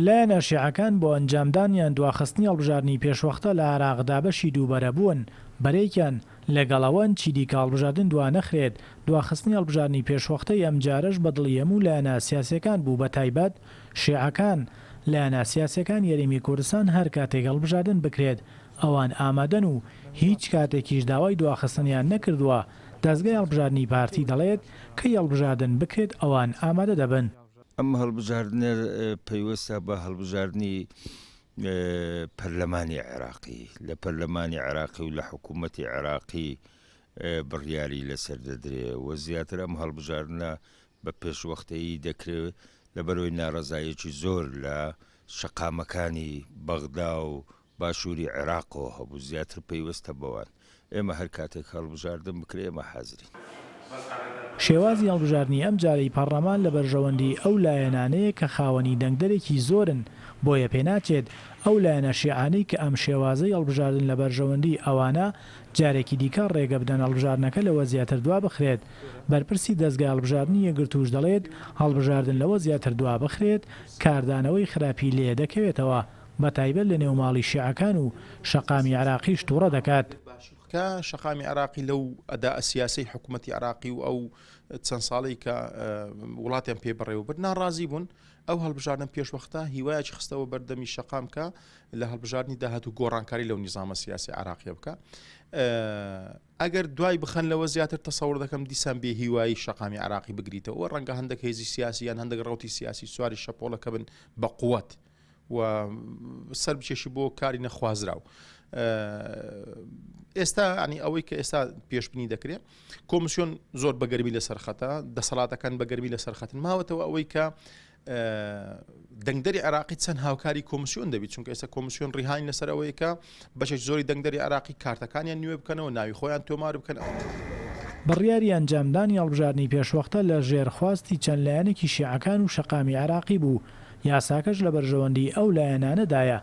لایەنە شیعەکان بۆ ئەنجامدان یان دواخستنی هەڵبژاردنی پێشوەختە لە عێراق دابەشی دوو بەرە بوون، بەرەیەکیان لەگەڵ ئەوەن چیدیکە هەڵبژاردن دوانەخرێت، دواخستنی هەڵبژاردنی پێشوەختەی ئەمجارەش بە دڵی هەموو لایەنە سیاسیەکان بوو بەتایبەت شیعەکان، لایەنە سیاسیەکانی هەرێمی کوردستان هەر کاتێک هەڵبژاردن بکرێت ئەوان ئامادەن و هیچ کاتێکیش داوای دواخستنیان نەکردووە، دەزگای هەڵبژاردنی پارتی دەڵێت کەی هەڵبژاردن بکرێت ئەوان ئامادە دەبن. ئەم هەڵبژاردنە پەیوەستە بە هەڵبژاردنی پەرلەمانی عێراقی، لە پەرلەمانی عێراقی و لە حکوومەتی عێراقی بڕیاری لەسەر دەدرێ و زیاتر ئەم هەڵبژاردنە بە پێشوەختەیی دەکرێ لەبەرئەوەی ناڕەزاییەکی زۆر لە شەقامەکانی بەغدا و باشووری عێراقەوە هەبوو زیاتر پەیوەستە بەوان. ئێمە هەر کاتێک هەڵبژاردن بکرێ ئێمە حازرین. شێوازی هەڵبژاردنی ئەمجارەی پەڕلەمان لە بەرژەوەندی ئەو لایەنانەیە کە خاوەنی دەنگدەرێکی زۆرن، بۆیە پێناچێت ئەو لایەنە شیعانەی کە ئەم شێوازەی هەڵبژاردن لە بەرژەوەندی ئەوانە جارێکی دیکە ڕێگە بدەن هەڵبژاردنەکە لەوە زیاتر دوابخرێت. بەرپرسی دەزگای هەڵبژاردنی یەکگرتووش دەڵێت، هەڵبژاردن لەوە زیاتر دوابخرێت کاردانەوەی خراپی لێدەکەوێتەوە. بەتایبەت لە نێو ماڵی شیعەکان و شەقامی عێراقیش توڕە دەکات. کە شەقامی عێراقی لەو ئەداء سیاسەی حکوومەتی عێراقی و ئەو چەند ساڵەی کە وڵاتیان پێ بەڕێوە برد ناڕازی بوون، ئەو هەڵبژاردنە پێشوەختە هیوایەکی خستەوە بەردەمی شەقام کە لە هەڵبژاردنی داهاتوو گۆڕانکاری لەو نیزامە سیاسی عێراقیە بکە. ئەگەر دوای بخەن لەوە زیاتر تەسەور دەکەم دیسان بێ هیوایی شەقامی عێراقی بگریتەوە ڕەنگە هەندێک هێزی سیاسی یان هەندێک ڕەوتی سیاسی سواری شەپۆڵەکە بن بە قوت و سەر بکێشی بۆ کاری نەخوازراو. ئێستا ینی ئەوەی کە ئێستا پێشببینی دەکرێت کۆمسیۆن زۆر بەگەرمی لەسەر خەتە دەسەڵاتەکان بەگەرمی لەسەر خەتن ماوەتەوە ئەوەی کە دەنگدەری عراقی چەند هاوکاری کۆمسیۆن دەبیت چونکە ئێستا کۆمسیۆن ڕیهانی لەسەر ئەوەیە کە بەشێک زۆری دەنگدەری عراقی کارتەکانیان نوێ بکەنەوە ناوی خۆیان تۆمار بکەن. بڕیاری ئەنجامدانی هەڵبژاردنی پێشوەختە لە ژێر خواستی چەند لایەنێکی شیعەکان و شەقامی عێراقی بوو، یاساکەش لە بەرژەوەندی ئەو لایەنانەدایە،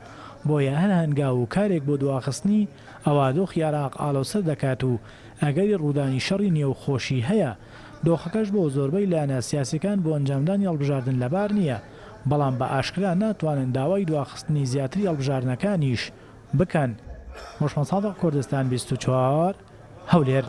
بۆیە هەر هەنگاو و کارێک بۆ دواخستنی، ئەوا دۆخی عێراق ئاڵۆزتر دەکات و ئەگەری ڕوودانی شەڕی نێوخۆشی هەیە. دۆخەکەش بۆ زۆربەی لایەنە سیاسیەکان بۆ ئەنجامدانی هەڵبژاردن لەبار نییە، بەڵام بە ئاشکرا ناتوانن داوای دواخستنی زیاتری هەڵبژاردنەکانیش بکەن. هۆشمەند سادق، کوردستان 24، هەولێر.